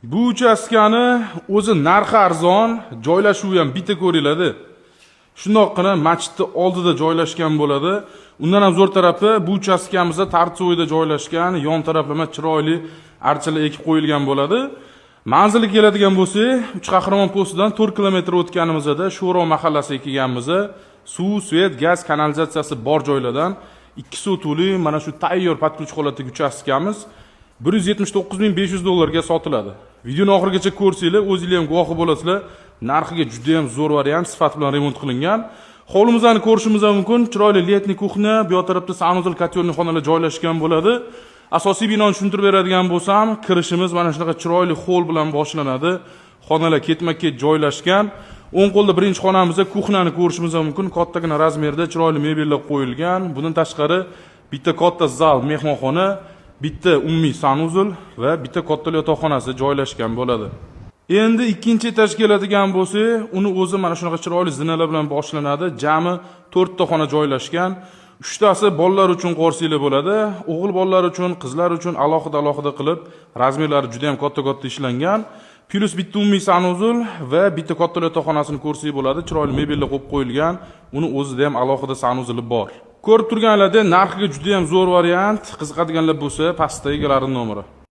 Bu uchastkani o'zi narxi arzon, joylashuvi ham bitta ko'riladi. Shundoqqina masjidni oldida joylashgan bo'ladi. Undan ham zo'r tarafi, bu uchastkamizda Tartsoyda joylashgan, yon taraflama chiroyli archalar ekib qo'yilgan bo'ladi. Manzilga keladigan bo'lsak, Uch Qahramon postidan 4 kilometr o'tganimizda Sho'ro mahallasiga kelganmiz. Suv, svet, gaz, kanalizatsiyasi bor joylardan 2 sotuvli mana shu tayyor под ключ holatdagi uchastkamiz 179 500 dollarga sotiladi. Videoni oxirigacha ko'rsanglar, o'zinglar ham guvohi bo'lasizlar. Narxiga juda ham zo'r variant, sifat bilan remont qilingan. Hovlimizni ko'rishimiz ham mumkin. Chiroyli летний кухня, bu yoq tarafda санузел, котельный xonalar joylashgan bo'ladi. Asosiy binoni tushuntirib beradigan bo'lsam, kirishimiz mana shunaqa chiroyli hol bilan boshlanadi. Xonalar ketma-ket joylashgan. O'ng qo'lda birinchi xonamizda кухня ni ko'rishimiz ham mumkin. Kattagina razmerda chiroyli mebellar qo'yilgan. Bundan tashqari bitta katta zal, mehmonxona, bitta umumiy санузел va bitta katta yotoqxonasi joylashgan bo'ladi. Endi ikkinchi etajga keladigan bo'lsak, uni o'zi mana shunaqa chiroyli zinalar bilan boshlanadi. Jami 4 ta xona joylashgan. Uchtasi bolalar uchun qo'rsanglar bo'ladi. O'g'il bolalar uchun, qizlar uchun alohida-alohida qilib, razmerlari juda ham katta-katta ishlangan. Плюс bitta umumiy санузел va bitta katta yotoqxonasini ko'rsak bo'ladi. Chiroyli mebellar qo'yib qo'yilgan. Uni o'zida ham alohida санузел i bor. Ko'rib turganlarda narxiga juda ham zo'r variant. Qiziqadiganlar bo'lsa, pastda egalarining nomeri.